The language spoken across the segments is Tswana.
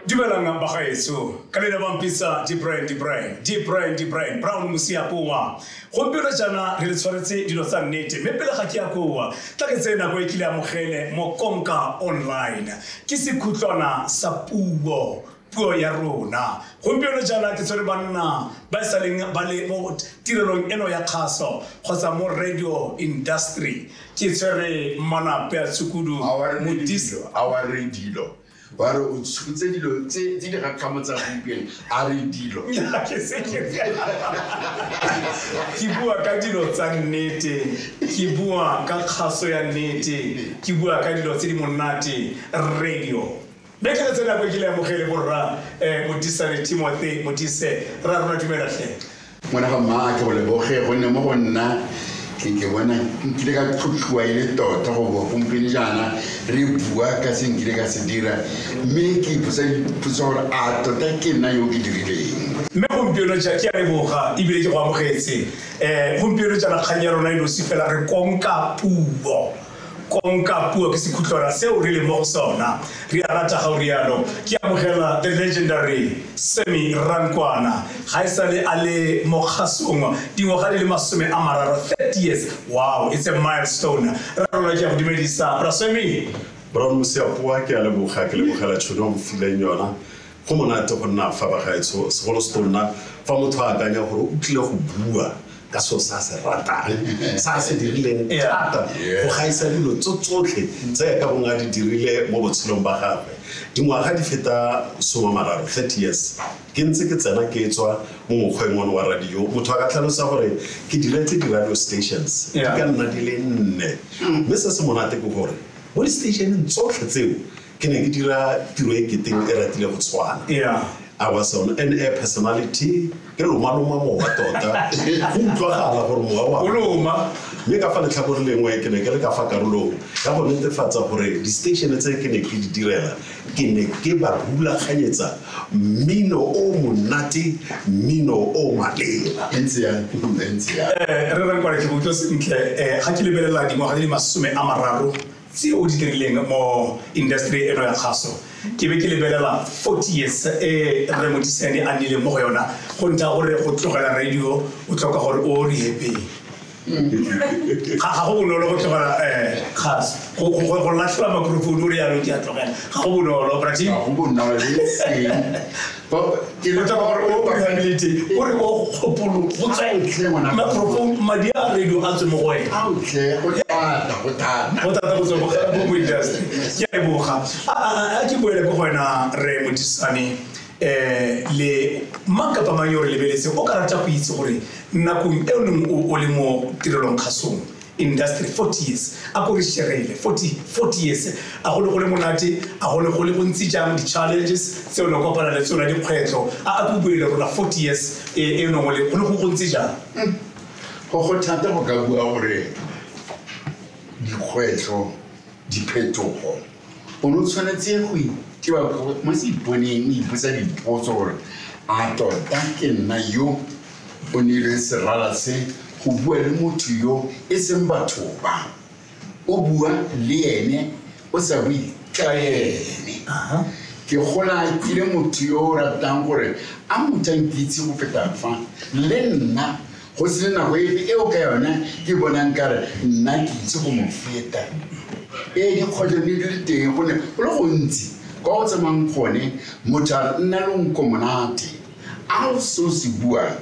Dumelang bagaetsho, ka leina ba mpitsa Dibrain Dibrain Dibrain Dibrain Brown Mosiapoa. Gompieno jaana re le tshwaretse dilo tsa nnete, mme pele ga ke ya koa tla ke tseye nako e ke le amogele mo Konka Online. Ke sekhutlwana sa puo, puo ya rona. Gompieno jaana ke tshwere banna ba e saleng ba le mo tirelong eno ya kgaso kgotsa mo radio industry. Ke tshwere Mmanape a Tshukudu. A wa re dilo wa re o tshotse dilo tse di gakgamatsang gompieno, a re dilo. Ke bua ka dilo tsa nnete, ke bua ka kgaso ya nnete, ke bua ka dilo tse di monate, radio. Mme ke tse nako e ke le amogele borra Modisane Timothy Modise, ra rona dumela tlhe. Ngwana ga mma, ke go leboge gonne mo go nna ke bona nkile ka tlhotlhiwa e le tota go bo gompieno jaana re bua ka se nkile ka se dira, mme ke ipotsa dipotso gore a tota ke nna yo ke dirileng. Mme gompieno ja ke a leboga ebile ke go amogetse. Gompieno jaana kgang ya rona e nosi fela, re konka puo. Konka puo ke sekhutlwana seo re leng mo go sona. Re a rata ga o rialo. Ke amogela the legendary Sammy Rankwana. Ga e sale a le mo kgasong dingwaga di le 30, 30 years. Wow, it's a milestone. Ra rona ke a go dumedisa. Bra Sammy. Brown Mosiapoa, ke a leboga, ke lebogela tšhono o mfileng yona. Go monate go nna fa bagaetsho, segolo se tonna fa motho a akanya gore o tlile go bua ka seo sa se ratang, sa se dirileng thata go gaisa dilo tso tsotlhe tse ka bong a di dirile mo botshelong ba gagwe. Dingwaga di feta 30, 30 years ke ntse ke tsena ke tswa mo mokgweng ono wa radio. Motho a ka tlhalosa gore ke diretse di-radio stations di ka nna di le 4, mme se se monate ke gore mo di-stationeng tsotlhe tseo ke ne ke dira tiro e keteng e ratile go tshwana. I was on an air personality, ke loma-loma mowa tota, go utlwagala gore mowa wa O loma. Mme ka fa letlhakore lengwe ke ne ke le ka fa karolong ya go netefatsa gore di-station tse ke ne ke di direla ke ne ke ba rulaganyetsa mmino o monate, mmino o maleba. E ntse yang, e ntse yang. Re Rankwana, ke utlwa sentle. Ga ke lebelela dingwaga di le 30 tse o di dirileng mo industry eno ya kgaso, ke be ke lebelela 40 years e Rre Modisane a nnileng mo go yona, go ntlha gore go tlogela radio o tlhoka gore o rehapeng. Ga go bonolo go tlogela kgaso, go latlhela microphone o re yaanong ke a tlogela, ga go bonolo, Bra Tim. Ga go bonolo le seng. O tlhoka gore o rehabilitate, o re o kgopolo go tswe microphone, madi a radio a tswe mo go wena. Aotle, go thata, go thata. Go thata go tswa mo industry. Ke a leboga. A ke boele ko go wena Rre Modisane, le mang kapa mang yo re lebeletseng o ka rata go itse gore nakong e o neng o le mo tirelong kgasong industry 40 years, a ko re sherele 40 years, a go le go le monate, a go le go le gontsi jang di-challenges tse o ne o kopana le tsona, dikgwetlho, a ko bue le rona 40 years e neng o le go le go gontsi jang? Go thata go ka bua gore dikgwetlho, diphetogo, o ne o tshwanetse go itiba mo seiponeng, o ipotsa dipotso gore a tota ke nna yo o neilweng serala se go bua le motho yo e seng batho ba, o bua le ene o sa bue ka ene. Ke gola ke le motho yo o ratang gore a motho a nkitse go feta fa, le nna go se nako epe eo ka yone ke bonang ka re nna ke itse go mo feta. Ee, dikgwetlho di le teng gonne go le gontsi kwa o tsamayang gone motho a re nna le nko monate, a o se o se buang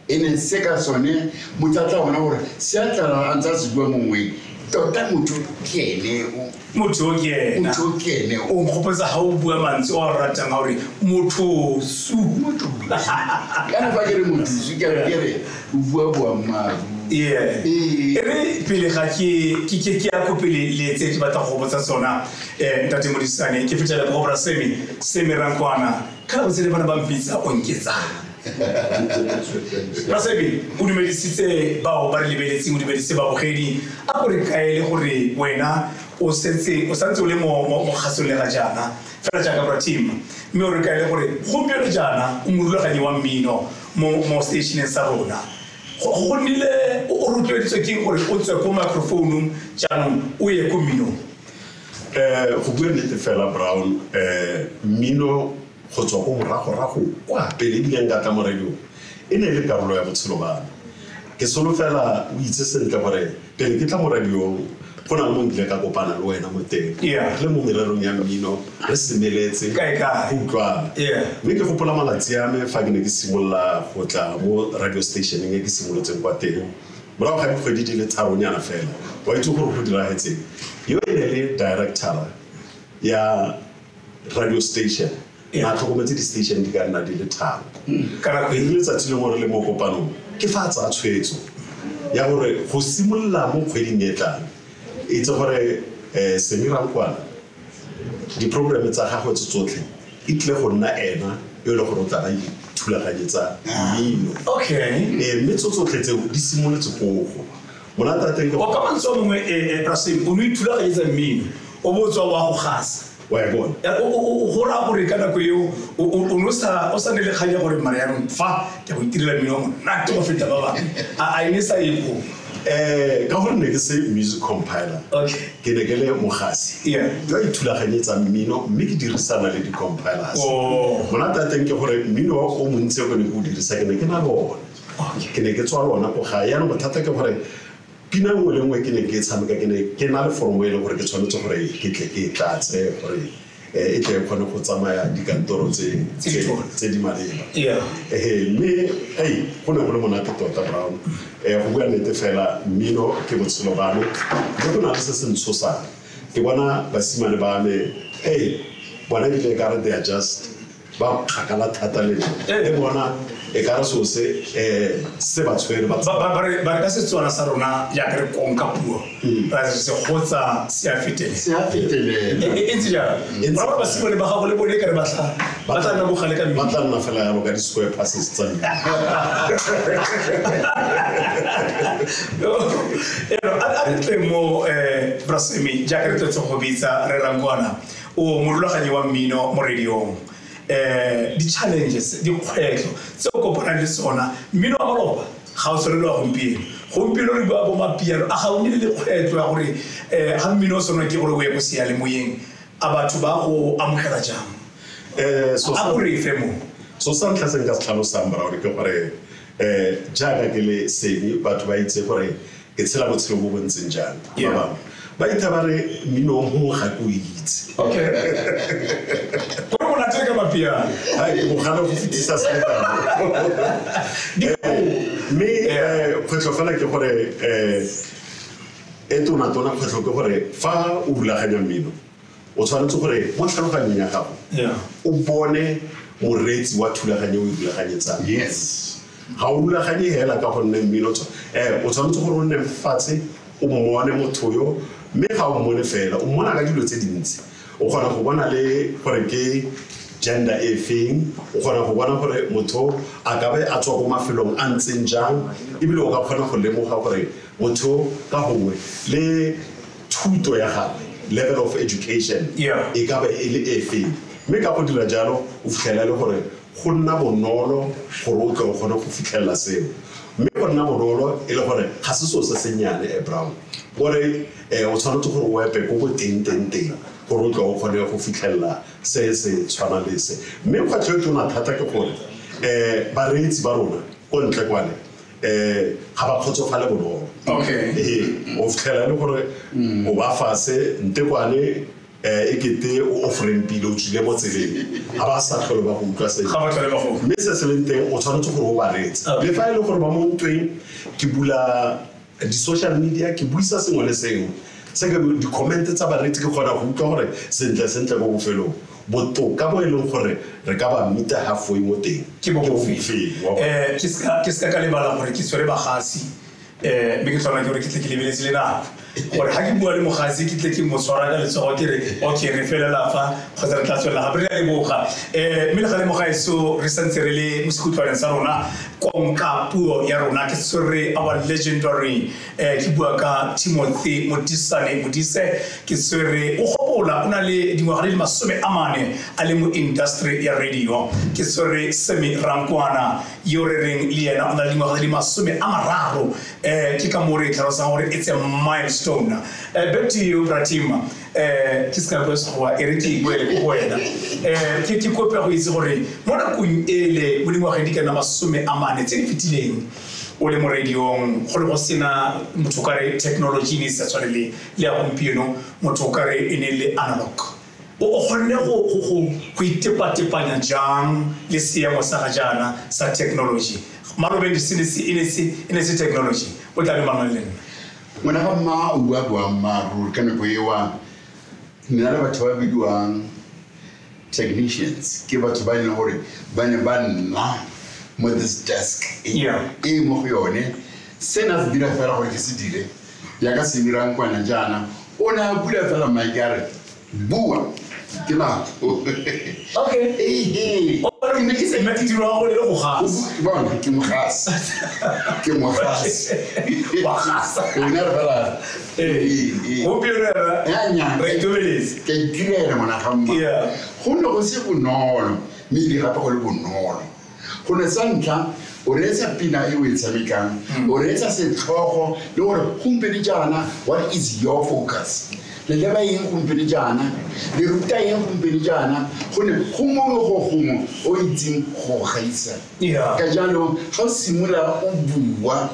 e ne se ka sone motho a tla bona gore se a tla a ntse a se bua mongwe, tota motho ke ene o. Motho o ke ena. Motho o ke ene o. O nkgopotsa ga o bua mantswe o a ratang a gore motho su. Motho su. Kana fa ke re motho su, ke re ke re o bua boammaaruri. E re pele ga ke ya ko pele le tse ke batla go botsa tsona, Ntate Modisane, ke fetela ko go bra Sammy, Sammy Rankwana. Ka nako tse le bana ba mpitsa o nketsang. Bra Sammy, o dumedisitse bao ba re lebeletseng, o dumedisitse babogedi. A ko re kaele gore wena o setse o santse o le mo kgasong le ga jaana, fela jaaka bra Tim, mme o re kaele gore gompieno jaana o morulaganyi wa mmino mo stationeng sa rona. Go nnile o rotloeditswe ke gore o tswe ko microphone-ong jaanong o ye ko mminong? Go bua nnete fela, Brown, mmino Go tswa ko moragorago kwa pele ebile nka tla mo radiong e ne e le karolo ya botshelo ba me. Ke solofela o itse sentle gore pele ke tla mo radiong go na le mo nkile ka kopana le wena mo teng. Yeah. Re le mo mererong ya mmino re semeletse Kae kae. go utlwana. Yeah. Mme ke gopola malatsi a me fa ke ne ke simolola go tla mo radio stationeng e ke simolotseng kwa teng. Morago ga dikgwedi di le tharonyana fela, wa itse gore go diragetseng. Yo e ne le director ya radio station. Yeah. Na tlhokometse di-station di ka nna di le tharo. Ka nako E e. rile letsatsi lengwe re le mo kopanong ke fa a tsaya tshwetso ya gore go simolola mo kgweding e tlang itse gore Semi Rankwana di-programme tsa gagwe tse tsotlhe e tlile go nna ena yo e le gore o tla ba ithulaganyetsa mmino. Okay. Mme tso tsotlhe tseo di simolotse kogo monate a teng ke O ka mantswe a mangwe Rasim, o ne o ithulaganyetsa mmino o bo o tswa wa go gasa. Wa e bona. Ya, o go raya gore ka nako eo o ne o sa ne le kgang ya gore mara yaanong fa ke a go itirela mmino wa monate go feta ba bangwe. A e ne sa ye koo? Ka gore ne ke se music compiler. Okay. Ke ne ke le mogasi. Yeah. Yo a ithulaganyetsang mmino mme ke dirisana le di-compilers. Oh. Monate a teng ke gore mmino o montsi o ke ne ke o dirisa ke ne ke na le one. Okay. Ke ne ke tswa le ona ko gae. Yaanong bothata ke gore pina nngwe le nngwe ke ne ke e tshameka ke ne ke na le foromo e leng gore ke tshwanetse gore ke tle ke e tlatse gore e tle e kgone go tsamaya dikantoro Tse di tona. tse di maleba. Yeah. Ehe, mme ei go ne go le monate tota Brown. Go bua nnete fela mmino ke botshelo ba me mme go na le se se ntshosang. Ke bona basimane ba me ei bona ebile e kare they are just ba kgakala thata le nna. Eh. Le bona e kare seo se se ba tshwere ba Ba re ka Setswana sa rona jaaka re konka puo ra re se gotsa se a fetelela. Se a fetelela. E ntse jalo. E ntse Ba re basimane ba gago le bone e kare ba tla nna bogale ka Ba mmino. tla nna fela yalo ka di-square passes tsa mmino. Eno, a re tle mo Brasemi jaaka re tletse go bitsa re Rankwana o morulaganyi wa mmino mo radiong. Di-challenges, dikgwetlho tse o kopanang le tsona mmino wa maloba ga o tshwane le wa gompieno. Gompieno re bua bo mapiano, a ga o nne le lekgwetlho ya gore ga mmino o tshwanelwa ke gore o ye ko seyalemoyeng a batho ba go amogela jang? A go re fe mo. So sa ntlha se nka se tlhalosang Brown ke gore jaaka ke le Semi batho ba itse gore ke tshela botshelo bo bo ntseng jang. Ba Yeah. bangwe ba itha ba re mmino o mongwe ga ke o itse. Okay. Gore monate ka mapiano. Ai, bogale go fetisa selekano. Mme kgwetlho fela ke gore e tona-tona kgwetlho ke gore fa o rulaganya mmino o tshwanetse gore mo tlhaloganyong ya gago Yeah. o bone moreetsi wa thulaganyo o e rulaganyetsang. Yes. Ga o rulaganye hela ka gonne mmino o tshwanetse gore o nne fatshe o mmone motho yo mme ga o mmone fela o mmona ka dilo tse dintsi. O kgona go bona le gore ke gender e feng, o kgona go bona gore motho a ka be a tswa ko mafelong a ntseng jang, ebile o ka kgona go lemoga gore motho ka gongwe le thuto ya gagwe, level of education Yeah. e ka ba e le e feng. Mme ka go dira jalo o fitlhela e le gore go nna bonolo gore o tle o kgone go fitlhelela seo. Mme go nna bonolo e le gore ga se seo se sennyane Brown, gore o tshwanetse gore o epe ko bo teng teng teng gore o tle o kgone go fitlhelela se se tshwana le se. Mme kgwetlho e tona thata ke gore bareetsi ba rona ko ntle kwale ga ba kgotsofale bonolo. Okay. Ee, o fitlhela e le gore o ba fase ntekwane e kete o off-rampile o tswile mo tseleng ga ba sa tlhole ba go utlwa sentle. Ga ba tlhole ba go utlwa. Mme se se leng teng o tshwanetse gore o ba reetse. Okay. Le fa e le gore ba mo ntweng ke bula di-social media ke buisa sengwe le sengwe se ke di-comment tsa bareetsi ke kgona go utlwa gore sentle sentle ko bofelong botoka bo e leng gore re ka ba meet-a halfway mo teng Ke bo Ke bo bofeng. bofeng, wa bona. Ke seka ka lebala gore ke tshwere bagasi mme ke tshwanela ke gore ke tle ke lebeletse le nako gore ga ke bua le mogasi ke tle ke mo tshwara ka letsogo ke re okay re felela fa kgotsa re tla tswelela gape re a leboga. Mme le ga le mogaeso re santse re le mo sekhutlwaneng sa rona konka puo ya rona ke tshwere our legendary ke bua ka Timothy Modisane Modise ke tshwere o gopotswe gopola o na le dingwaga di le 40 a le mo industry ya radio. Ke tshwere Semi Rankwana yo re reng le yena o na le dingwaga di le 30. Ke ka moo re tlhalosang gore it's a milestone. Back to you, Bratim. Ke se ka bua Sekgowa, e re ke buele ko go wena. Ke kope go itse gore mo nakong ele mo dingwageng di ka nna 40 tse di fetileng o le mo radiong, go ne go sena motho ka re technology ne e sa tshwane le ya gompieno, motho ka re e ne le analog. O kgonne go itepatepanya jang le seemo sa ga jaana sa technology? Malobeng e ne se technology, o tla dumalana le nna? Ngwana ga mma, o bua boammaaruri. Ka nako ewa nna le batho ba bidiwang technicians, ke batho ba e leng gore ba ne ba nna mo this desk e mo go yone. Sena se dira fela gore ke se dire yaka se dirang kwana jaana. O ne a bula fela mike a re bua, ke nako. Okay. Ke ne ke sa Mme tiro ya gago e le go gasa. Bona, ke mogasi. Ke mogasi. Wa gasa. O ne a re fela, Ee. Gompieno yana, Ya, nya. re itumeletse. Ke a itirela, ngwana ga mma. Go ne go se bonolo, mme ebile gape go le bonolo. Gonne sa ntlha, o reetsa pina e o e tshamekang, o reetsa setlhogo le gore gompieno jaana what is your focus? Le leba eng gompieno jaana? Le ruta eng gompieno jaana? Gonne go mongwe go gongwe o itseng go gaisa. Ka jalo, ga o simolola o bua,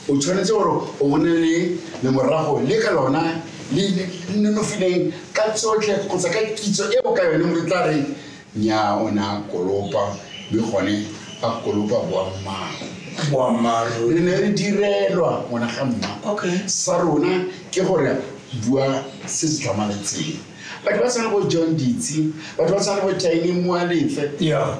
o tshwanetse gore o bone le lemorago le ka lona le nonofileng ka tsotlhe kgotsa ka kitso e o ka yone mo tla re nya o ne a kolopa, mme gone a kolopa boammaaruri. Boammaaruri. Re ne re direlwa, ngwana ga mma. Sa rona ke gore bua se se tlhamaletseng. Batho ba tshwana bo John Ditsi, batho ba tshwana bo Tiny Moalefe.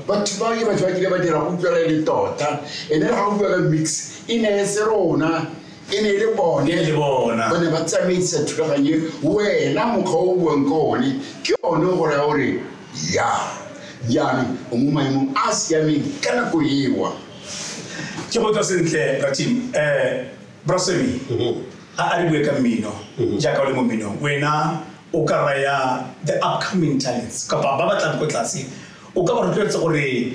Batho ba ke batho ba kile ba dira go utlwela le tota. Ene le ga go bua ka mix, e ne e se rona, e ne e le bone. E le bona. Ba ne ba tsamaisa thulaganyo e, wena mokgwa o buang ka one, ke one o go raya gore ya, jaanong o mo maemong a a siameng ka nako ewa. Ke go utlwa sentle, Bratim. Brasemi, a re bue ka mmino, jaaka o le mo mminong, wena o ka raya the upcoming talents kapa ba batlang ko tlase, o ka ba rotloetsa gore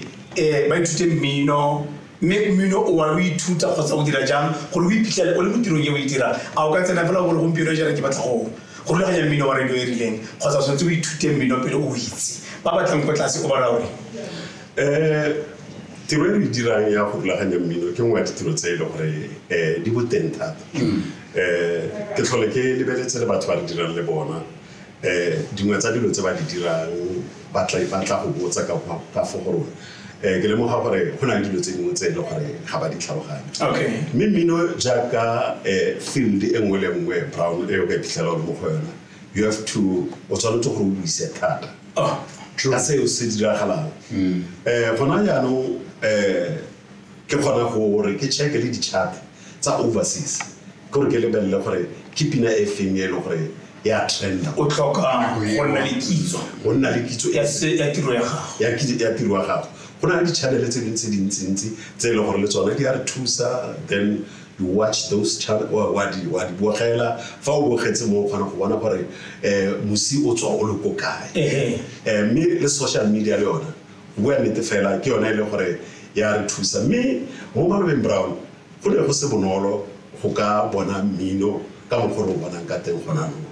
ba ithute mmino, mme mmino o wa o ithuta kgotsa o dira jang gore o iphitlhele o le mo tirong e o e dirang? A o ka tsena fela gore gompieno jaana ke batla go rulaganya mmino wa radio e rileng, kgotsa o tshwanetse o ithute mmino pele o itse? Ba batlang ko tlase o ba raya gore? Tiro e re e dirang ya go rulaganya mmino ke nngwe ya ditiro tse e leng gore di boteng thata. Ke tlhole ke lebeletse le batho ba re dirang le bona. Dingwe tsa dilo tse ba di dirang ba tla go botsa ka fo go rona. Ke lemoga gore go na le dilo tse dingwe tse e leng gore ga ba di tlhaloganye. Mme mmino jaaka field e nngwe le nngwe, Brown, e o ka iphitlhela o le mo go yona, you have to, o tshwanetse gore o buise thata. Ka seo se diragalang. Gona jaanong, ke kgona gore ke check le di-chart tsa overseas, ke gore ke lebelele gore ke pina e feng e leng gore ya trenda. O tlhoka go nna le kitso. Go nna le kitso ya se, ya tiro ya gago. Ya kitso, ya tiro ya gago. Go na le di-channel tse dingwe tse dintsi-ntsi tse e leng gore le tsone di a re thusa, then you watch those channel, wa di bogela. Fa o bogetse mo o kgona go bona gore mosi o tswa o le ko kae. Mme le social media le yona, go bua nnete fela, ke yone e leng gore ya re thusa. Mme mo malobeng, Brown, go ne go se bonolo go ka bona mmino ka mokgwa o re o bonang ka teng gona anong.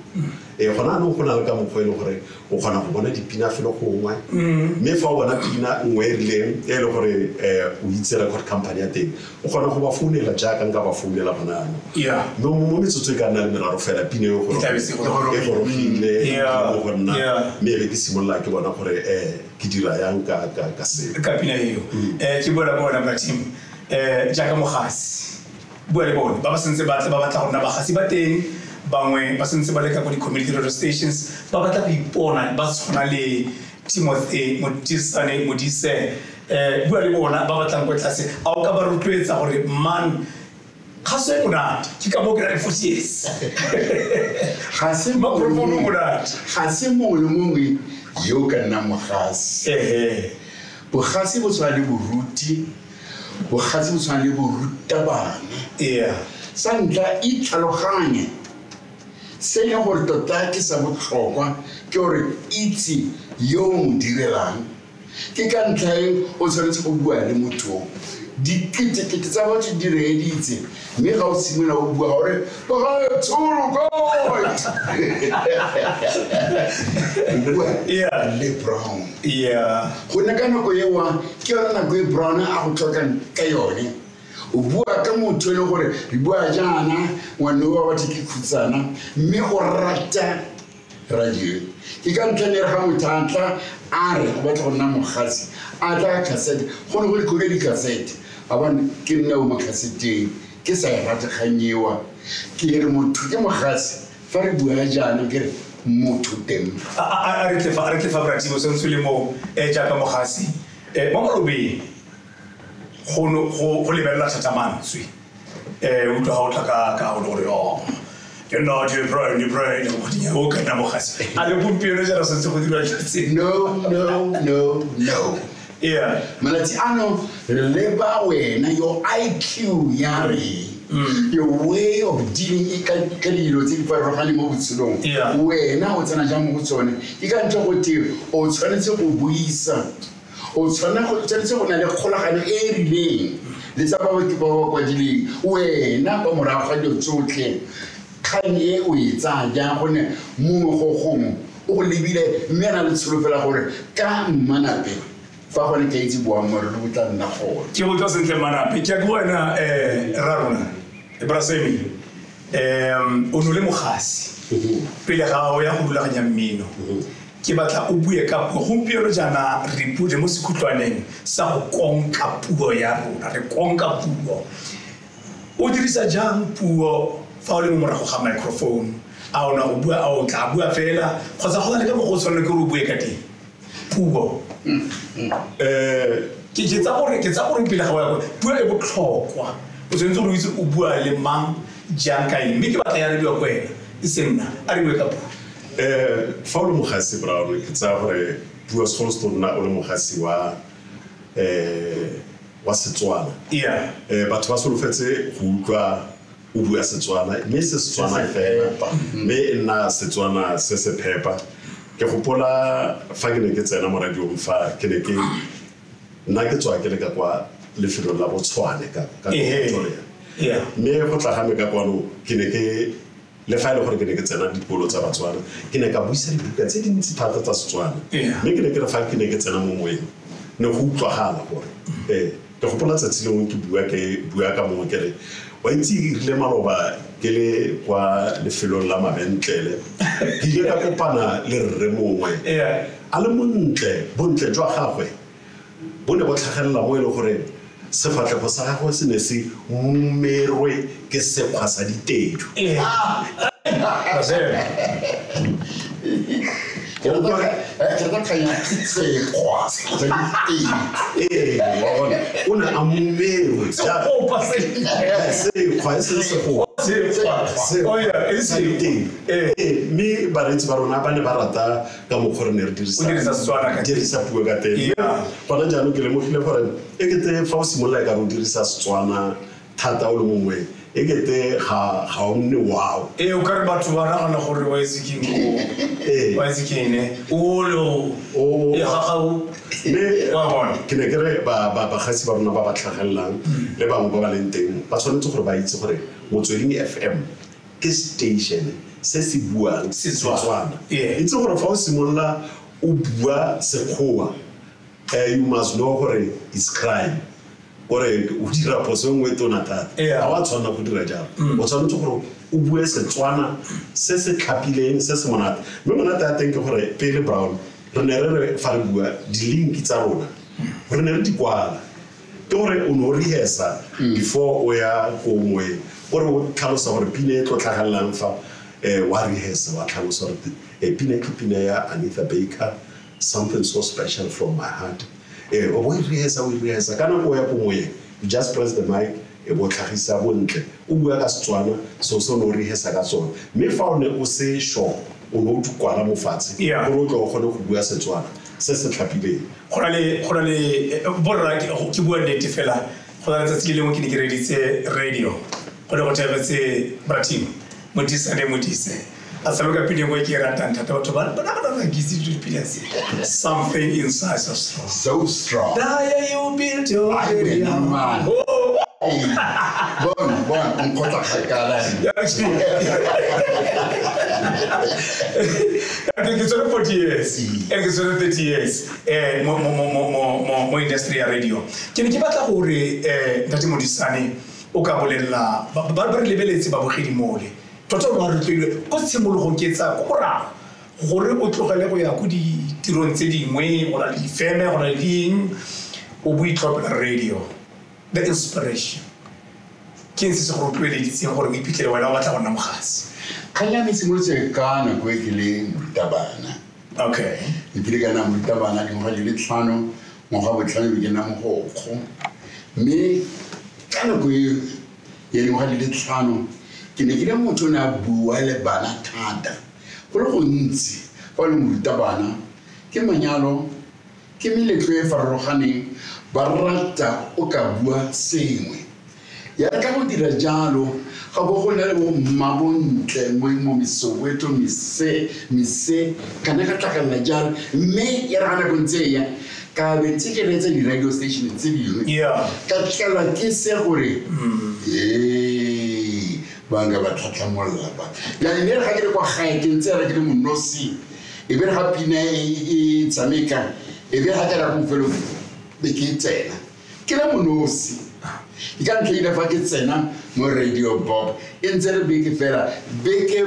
Gona anong go na le ka mokgwa e leng gore o kgona go bona dipina felo gongwe. Mme fa o bona pina nngwe e rileng, e leng gore o itse record company ya teng, o kgona go ba founela jaaka nka ba founela gona anong. Mme mo metsotso e ka nna le meraro fela, pina e E tla be se gorogile. e gorogile, mo go nna. Mme e be ke simolola ke bona gore ke dira yang ka seo. Ka pina eo. Ke bua le bona, Bratim. Jaaka mogasi, bua le bone ba ba santse ba tla, ba batla go nna bagasi ba teng, bangwe ba santse ba leka ko di-community radio stations, ba batla go ipona ba tshwana le Timothy Modisane Modise. Bua le bona ba batlang ko tlase, a o ka ba rotloetsa gore man kgaso e monate, ke ka moo ke na le 40 years. Ga se Microphone o monate. Ga se mongwe le mongwe yo o ka nnang mogasi. Bogasi bo tshwana le boruti, bogasi bo tshwana le borutabana. Sa ntlha, itlhaloganye. Se e leng gore tota ke sa botlhokwa ke gore itse yo o mo direlang. Ke ka ntlha eng o tshwanetse go bua le motho o? Diketekete tsa batho di reeditse, mme ga o simolola o bua gore bagaetsho lo kae, o bua le Brown. Gonne ka nako ewa ke yone nako e Brown a go tlhokang ka yone. O bua ka motho e leng gore re bua jaana, ngwane wa batho ke khutsana, mme o rata radio. Ke ka ntlha ne re ga motho a tla a re o batla go nna mogatsi, a tla ka cassette, go ne go le kgone di-cassette. A bone ke nna o mo cassetteng, ke sa e rate kgang ewa. Ke re motho ke mogatsi, fa re bua jaana ke re motho teng. A re tle fa, a re tle fa Bra Timo, santse o le mo, jaaka mogasi. Mo malobeng go no, go lebelela thata mantswe. Utlwa ga o tla ka go le gore, oh, ke nna di Brian, di Brian, go di o ka nna mogasi. A le gompieno jaana santse go dirwa dilo tse? No, no, no, no. Malatsi ano leba wena, your IQ ya re, your way of dealing e ka dilo tse di farologaneng mo botshelong. Wena o tsena jang mo go tsone? Ke ka ntlha go te o tshwanetse go buisa, o tshwanetse go na le kgolagano e e rileng le tsa ba ba kwadileng. Wena kwa morago ga dilo tsotlhe, kgang e o e tsaya jang? Gonne mongwe go gongwe o go lebile mme a na le tsholofelo gore ka mmanape fa gone ke itse boammaaruri bo tla nna gone. Ke utlwa sentle mmanape. Ke ya ko wena, rra rona, Bra Sammy, o ne o le mogasi pele ga o ya go rulaganya mmino. Ke batla o bue ka puo. Gompieno jaana re pule mo sekhutlwaneng sa go konka puo ya rona, re konka puo. O dirisa jang puo fa o le mo morago ga microphone? A o na go bua, a o tla bua fela, kgotsa go na le ka mokgwa o tshwanela ke gore o bue ka teng? Puo. Ke tsa gore pele ga o ya kwa, puo e botlhokwa. O tshwanetse gore o itse o bua le mang, jang, ka eng. Mme ke batla ya rebiwa ko wena, e seng nna. A re bue ka puo. Fa o le mogasi, Brown, ke tsaya gore puo segolo se nna o le mogasi wa Setswana. Batho ba solofetse go utlwa o bua Setswana, mme se Setswana Se se fela, phepa. mme e nna Setswana se se phepa. Ke gopola fa ke ne ke tsena mo radiong fa, ke ne ke nna ke tswa ke le ka kwa lefelong la Botshwane ka Pretoria. Mme go tla ga me ka kwano, ke ne ke le fa e le gore ke ne ke tsena dikolo tsa Batswana, ke ne ka buisa dibuka tse dintsi thata tsa Setswana. Mme ke ne ke re fa ke ne ke tsena mo moeng, ne go utlwagala gore, ke gopola tsatsi lengwe ke bua ka mongwe ke re, wa itse e rile maloba ke le kwa lefelong la mabentlele, ke ile ka kopana le rre mongwe. A le montle, bontle jwa gagwe bo ne bo tlhagelela mo e leng gore sefatlhego sa gagwe se ne se mumerwe ke sekgwa sa ditedu. Ke rata kgang ya sekgwa sa ditedu. Ee, wa bona, o ne a mumerwe. Sekgopa se. Sekgwa, e seng sekgwa. Sekgwa. Sekgwa. Oh, yeah, e Sa sekgwa. ditedu. Ee, mme bareetsi ba rona ba ne ba rata ka mokgwa re ne re O dirisa Setswana ka teng. dirisa puo ka teng. Gona jaanong ke lemogile gore e kete fa o simolola e ka re o dirisa Setswana thata o le mongwe, e kete ga o nne wow. Ee, o ka re batho ba nagana gore wa itse ke eng o. Wa itse ke eng, ne? O le o. O. E ga ga o. Mme Wa bona. ke ne ke re bagatsi ba rona ba ba tlhagelelang le bangwe ba ba leng teng ba tshwanetse gore ba itse gore Motsweding FM ke station se se buang Setswana. Setswana. Itse gore fa o simolola o bua Sekgowa, you must know gore it's crime. Gore o dira phoso e nngwe e tona thata. Ga wa tshwanela go dira jalo. O tshwanetse gore o bue Setswana se se tlhapileng, se se monate. Mme monate a teng ke gore pele Brown, re ne re re fa re bua di-link tsa rona, re ne re di kwala. Ke gore o ne o rehearsa before o ya ko moeng, gore o tlhalosa gore pina e tlo tlhagelelang fa, wa rehearsa, wa tlhalosa gore pina ke pina ya Anita Baker, something so special from my heart. O bo e rehearsa, o e rehearsa. Ka nako o ya ko moeng, you just press the mic, e bo tlhagisa bontle. O bua ka Setswana, so se o ne o rehearsa ka sone. Mme fa o ne o se sure, o ne o di kwala mo fatshe, gore o tle o kgone go bua Setswana se se tlhapileng. Go na le, go na le borra, ke bua nnete fela, go na le tsatsi le lengwe ke ne ke reeditse radio, go ne go thabetse Bra Timo, Modise le Modise. A tshameka pina engwe ke e ratang thata, batho ba nagana gore ke itse dipina tse. Something inside so strong. So strong. Daya you built your Ai, wena man. Oh. Bon, bon, o nkgotla kgakala. Ke tshwere 40 years and ke tshwere 30 years mo industry ya radio. Ke ne ke batla gore ntate Modisane o ka bolelela ba re lebeletse babogedi mole tota o re rotloilwe ko tshimologong ke tsa ko morago gore o tlogele go ya ko ditirong tse dingwe, go na le difeme, go na le ding, o bo itlhophela radio. The inspiration ke eng se se go rotloeleditseng gore o iphitlhele wena o batla go nna mogasi? Kgang ya me simolotse ka nako e ke le morutabana. Okay. Nkile ka nna morutabana dingwaga di le 5, ngwaga botlhano be ke nna mogokgo. Mme ka nako e ya dingwaga di le 5, ke ne ke le motho o ne a bua le bana thata. Go le gontsi fa o le morutabana, ke manyalo, ke meletlo e farologaneng, ba rata o ka bua sengwe. Ya re ka go dira jalo, ga bo go na le bo mmabontle mo Soweto, mese, kana ka tlhagelela jalo. Mme ya re ga nako ntse e ya, ka be ntse ke reetsa di-radio station tse dingwe. Ka tlelwa ke se gore, ee, ba nka ba tlhatlhamolola ba. Jaanong mme re ga ke le kwa gae, ke ntse re ke le monosi, e be re ga pina e tshameka, e be ga ke ra ko bofelong, be ke tsena. Ke le monosi. Ke ka ntlha ile fa ke tsena mo Radio Bop, e ntse re beke fela, beke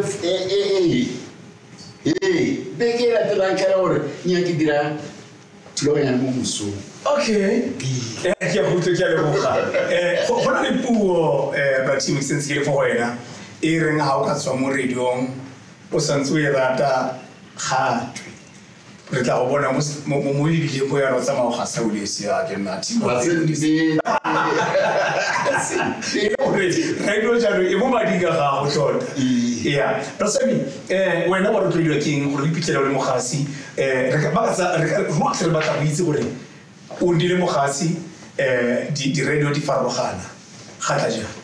beke e latelang ke gore nya ke dira thulaganyo mo mosong. Okay. Ke a go utlwa, ke a leboga. Go na le puo, Bathimo, ke sentse ke le fo go wena, e reng ha o ka tswa mo radiong o santse o e rata gatwe. Re tla go bona mo ebileng ko yana o tsamaya o gasa o le esi, a ke nna Timothy. E le gore radio jaanong e mo mading a gago tota. Yeah. Rasami, wena wa rotloediwa ke eng gore o iphitlhele o le mogasi? Rotlhe re batla go itse gore o nnile mogasi, di-radio di farologana. Ga tla jang?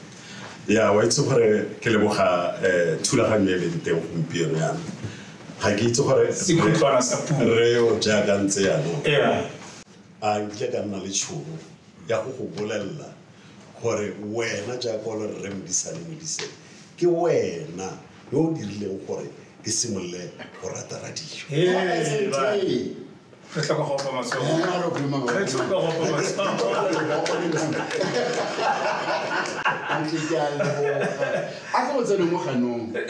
Ya, wa itse gore ke leboga thulaganyo e leng teng gompieno jaanong. Ga ke itse gore Sekhutlwana sa puo. re o jaaka ntse jaanong. Yeah. A nkile ka nna le tšhono ya go go bolelela gore wena jaaka o le rre Modisane Modise, ke wena yo o dirileng gore ke simolole go rata radio. Hey, ba. Re tlhoka go opa matsogo. Re tlhoka go opa matsogo. A ke go tsene mo ganong. E re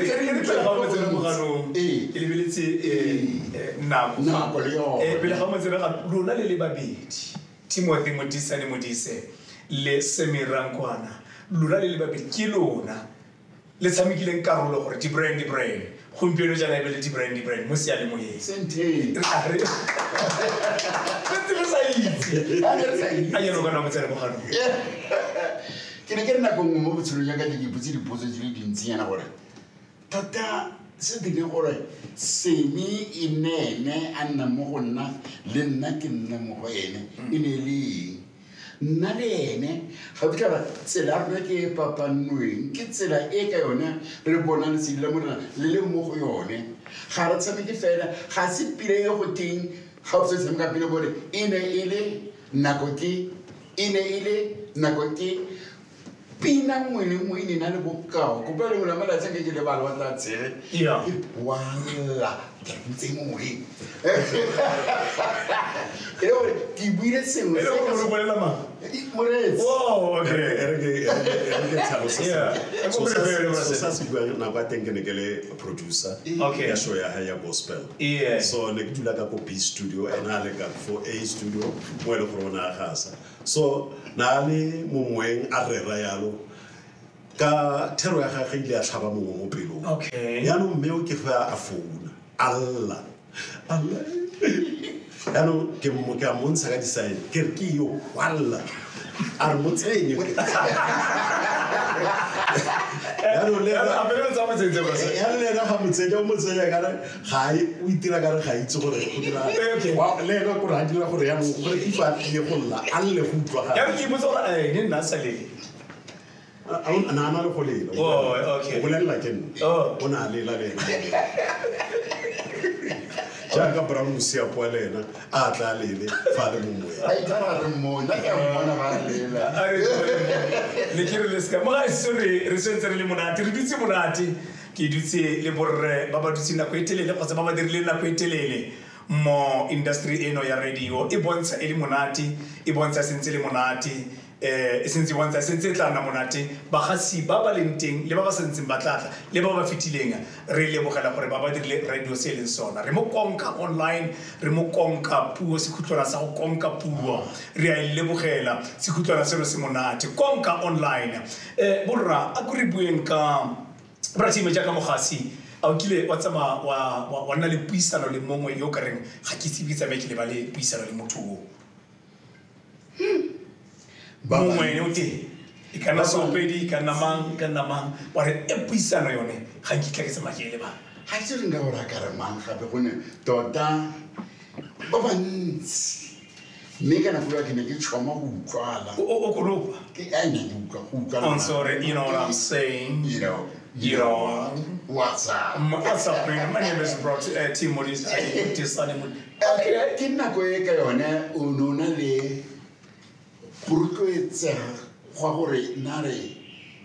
pele ga o tsene mo ganong. Ke lebeletse, nako. Nako le yone. Pele ga o tsene ga lona le le babedi, Timothy Modisane Modise le Semi Rankwana, lona le le babedi ke lona le tshamekileng karolo gore di-brand, di-brand. Gompieno jaana e be le di-brand, di-brand mo seyalemoyeng. Sente. Re ntse re sa itse. A re sa itse. A yeno ka nako tsene mo ganong. Ke ne ke re nako nngwe mo botshelong jwa ka ke ipotse dipotso di le dintsinyana gore tota se dirile gore Semi e nne ene a nna mo go nna le nna ke nna mo go ene, e ne e le eng? Nna le ene ga o fitlhela tsela ya rona ke e papanweng, ke tsela e ka yone re bonang lesedi la Morena le le mo go yone. Ga re tshameke fela, ga se pina e go teng ga o se tshameka pina bone e ne e le nako ke, e ne e le nako ke. Pina nngwe le nngwe e ne e na le bokao. Kopa lengwe la malatsi a nke ke lebala wa tla tshele. Yeah. Ke walla, ke re ntse mo moyeng. E le gore ke buile sengwe E le se gore ka o se- bolela mang? Moreetsi. Oh, okay. E re ke tlhalose Yeah. sentle. E ko prepare, So sa se buang nako ya teng ke ne ke le producer Okay. ya show ya hae ya gospel. Yeah. So ne ke dula ka ko B studio, ena a le ka fo A studio, mo e le gore o ne a gasa. So na le mo moeng a rera yalo, ka thero ya gagwe ile ya tlhaba mongwe mo pelong. Okay. Jaanong mme o ke fa a founa, a lla, a lla. Jaanong ke a montsha ka di-sign, ke re ke yo, wa lla. A re mo tsenye. Jaanong le ena- A feleletsa a mo tsentse kwa se- Jaanong le ena ga mo tsenya, o mo tsenya ka re ga e, o itira ka re ga itse gore go dira- Okay. Wa, le ena kore a dira gore jaanong gore if a tlile go lla, a lle go utlwagala. Jaanong ke ipotsa gore, ne nna a sa lele. A na le go lela. Oh, okay. O bolelela ke nna. Oh. O ne a lela le ena. Jaaka Brown Mosiapoa le ena a tla lele fa a le mo moeng. A itshwara re mmone, nna ke a mmona ga a lela. A re tlohele. Ne ke re le seka. Mo gae so re sentse re le monate, re dutse monate. Ke dutse le borre ba ba dutseng nako e telele kgotsa ba ba dirileng nako e telele mo industry eno ya radio. E bontsha e le monate, e bontsha sentse le monate, e sentse e bontsha sentse e tla nna monate. Bagasi ba ba leng teng le ba ba santseng ba tla tla le ba ba fetileng, re lebogela gore ba ba dirile radio se e leng sona. Re mo Konka Online, re mo Konka Puo, sekhutlwana sa go konka puo. Re a e lebogela sekhutlwana seno se monate, Konka Online. Borra, a ko re bueng ka Bra-Tim jaaka mogasi, a o kile wa tsamaya wa nna le puisano le mongwe yo o ka reng ga ke itse ke tsamaye ke leba le puisano le motho o? Mongwe ene o teng, e ka nna seopedi, e ka nna mang, e ka nna mang, wa re e puisano yone ga nkitla ke tsamaya ke e lebala. Ga itse re nka gore a ka re mang gape, gonne tota ba bantsi, mme ka nako eo ke ne ke tšhoma go utlwala. O konopa? Ke a ne ke utlwa, go utlwala. I'm sorry, you know what I'm saying? You know. You know. What's up? What's up, man? My name is Bro, Tim Modisane. Okay. Ke nako e ka yone o ne o na le go rotloetsega gwa gore nna re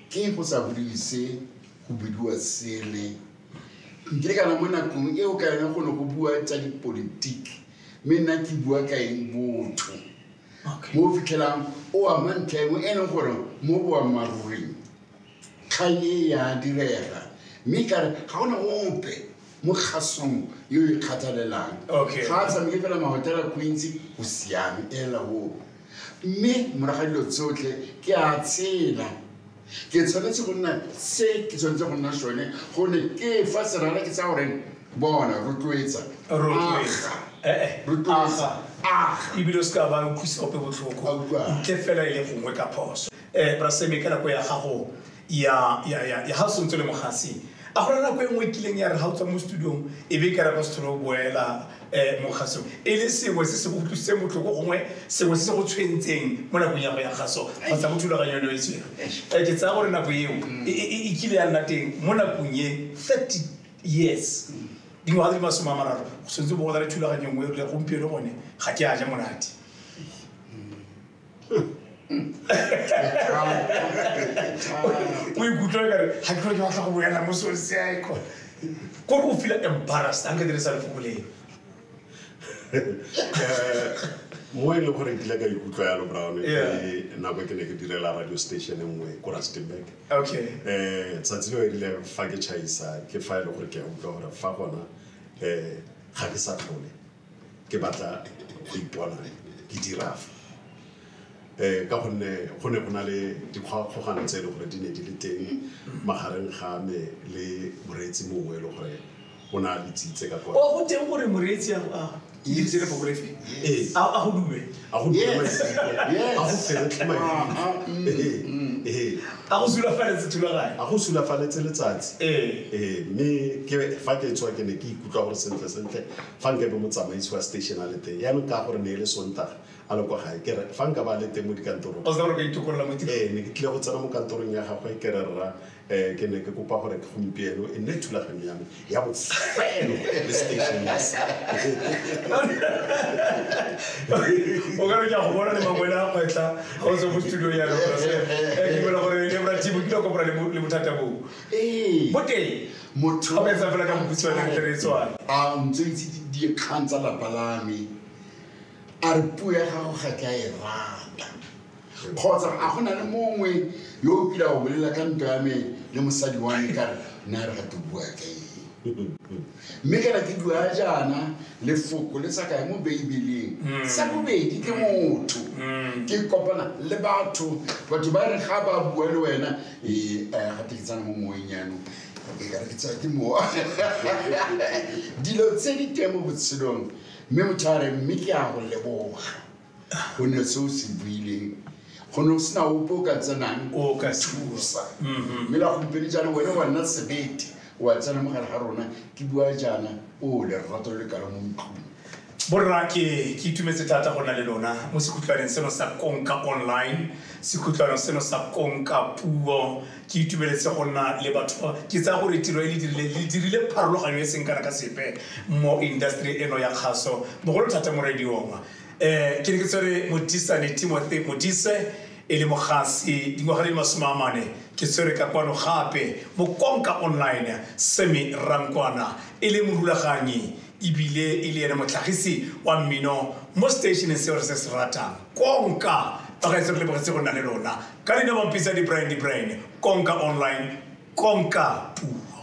ke go sa bodiwe se, go bidiwa sele. Nkile kana mo nakong eo ka yone go ne go bua tsa dipolitiki, mme nna ke bua ka eng botho. Okay. Mo o fitlhelang o ama ntlha e nngwe e leng gore mo boammaaruring kgang e ya direga, mme ka re ga gona ope mo kgasong yo o ikgathalelang. Okay. Ga a tshameke fela mahotela Queens, go siame ela oo. Mme morago ga dilo tsotlhe ke a tshela, ke tshwanetse go nna se ke tshwanetse go nna sone, gonne ke fa serala ke tsa gore bona rotloetsa. Rotloetsa. Aga. Eh. Rotloetsa. Aga. Aga. Ebile o se ka ba utlwisa ope botlhoko. A utlwa. Ntle fela e le gongwe ka phoso. Bra-Sammy, ka nako ya gago ya ga o sentse le mogasi, a gona nako e nngwe e kileng ya re ga o tswa mo studiong e be e ka re ka se tlhole o boela, mo kgasong, e le sengwe se se go utlwisitseng botlhoko gongwe sengwe se se go tshwentseng mo nakong ya go ya kgaso kgotsa mo thulaganyong eno e tshwere? Ke tsaya gore nako eo e kile ya nna teng mo nakong e 30 years, dingwaga di le 30, go tshwanetse bo go na le thulaganyo nngwe e rile gompieno gone ga ke a ja monate. O ikutlwa e kare ga ke tlhole ke batla go boela mo seong se a e kgona. Kore o feel embarrassed, a nka dirisa lefoko leo. Mo e leng gore nkile ka ikutlwa yalo, Brown, Yeah. ke nako e ke ne ke direla radio station e nngwe ko Rustenburg. Okay. Tsatsi leo e rile fa ke tšhaisa, ke fa e le gore ke a utlwa gore fa gona, ga ke sa tlhole ke batla go ipona ke dira fa. Ka gonne go ne go na le dikgogakgogano tse e leng gore di ne di le teng magareng ga me le moreetsi mongwe e leng gore o ne a letsitse ka kwa. O go teng gore moreetsi a dirise lefoko lefe? Ee. A go dume? A go dume Yes. maikutlo. Yes. A go feretlhe maikutlo. Ee. A go sulafaletse thulaganyo. A go sulafaletse letsatsi. Ee. Ee, mme ke fa ke tswa ke ne ke ikutlwa gore sentle sentle fa nka be motsamaisi wa station a le teng. Jaanong ka gore ne e le Sontaga a le kwa gae, ke re fa nka ba le teng mo dikantorong. O sena gore o ka itokolola mo tirong. Ee, ne ke tlile go tsena mo kantorong ya gagwe ke re rra, ke ne ke kopa gore ke gompieno e nne thulaganyo ya me ya bofelo le station ya sa. O ka re ke a go bona le mangwele a kgwetlha ga o tswa mo studio ya rona. Ke dumela gore le Bra-Tim o kile wa kopana le bothata boo. Ee. Bo teng. Motho Ga o etsa fela ka bokhutshwane re tle re tswale. A o ntse o itse dikgang tsa lapa la me. A re puo ya gago ga ke a e rata. Kgotsa a go na le mongwe yo o kile a go bolela ka ntwa ya me le mosadi wa me ka re, nna re ga te bua ka eng. Mme kana ke bua jaana lefoko le sa kae mo Beibeleng. Sa bobedi ke motho. Ke kopana le batho, batho ba re ga ba bua le wena, ga te ke tsena mo moeng jaanong. E ka re ke tsaya ke mowa. Dilo tse di teng mo botshelong, mme motho a re, mme ke a go leboga gonne se o se buileng, gonne o sena ope o ka tsenang O ka se thusa. Mme la gompieno jaana wena wa nna sebete, wa tsena mo gare ga rona, ke bua jaana, o lerato le le kalo mo ntlong. Borra, ke itumetse thata go nna le lona mo sekhutlwaneng seno sa Konka Online, sekhutlwaneng seno sa Konka Puo. Ke itumeletse go nna le batho. Ke tsaya gore tiro e le dirile, le dirile pharologanyo e seng kana ka sepe mo industry eno ya kgaso, bogolo thata mo radiong. Ke ne ke tshwere Modisane Timothy Modise, e le mogasi dingwaga di le 40. Ke tshwere ka kwano gape mo Konka Online Semi Rankwana, e le morulaganyi ebile e le ene motlhagisi wa mmino mo stationeng seo re se se ratang, Konka. Bagaetso, re lebogetse go nna le lona. Ka leina bampitsa di-Brian, di-Brian. Konka Online, konka puo.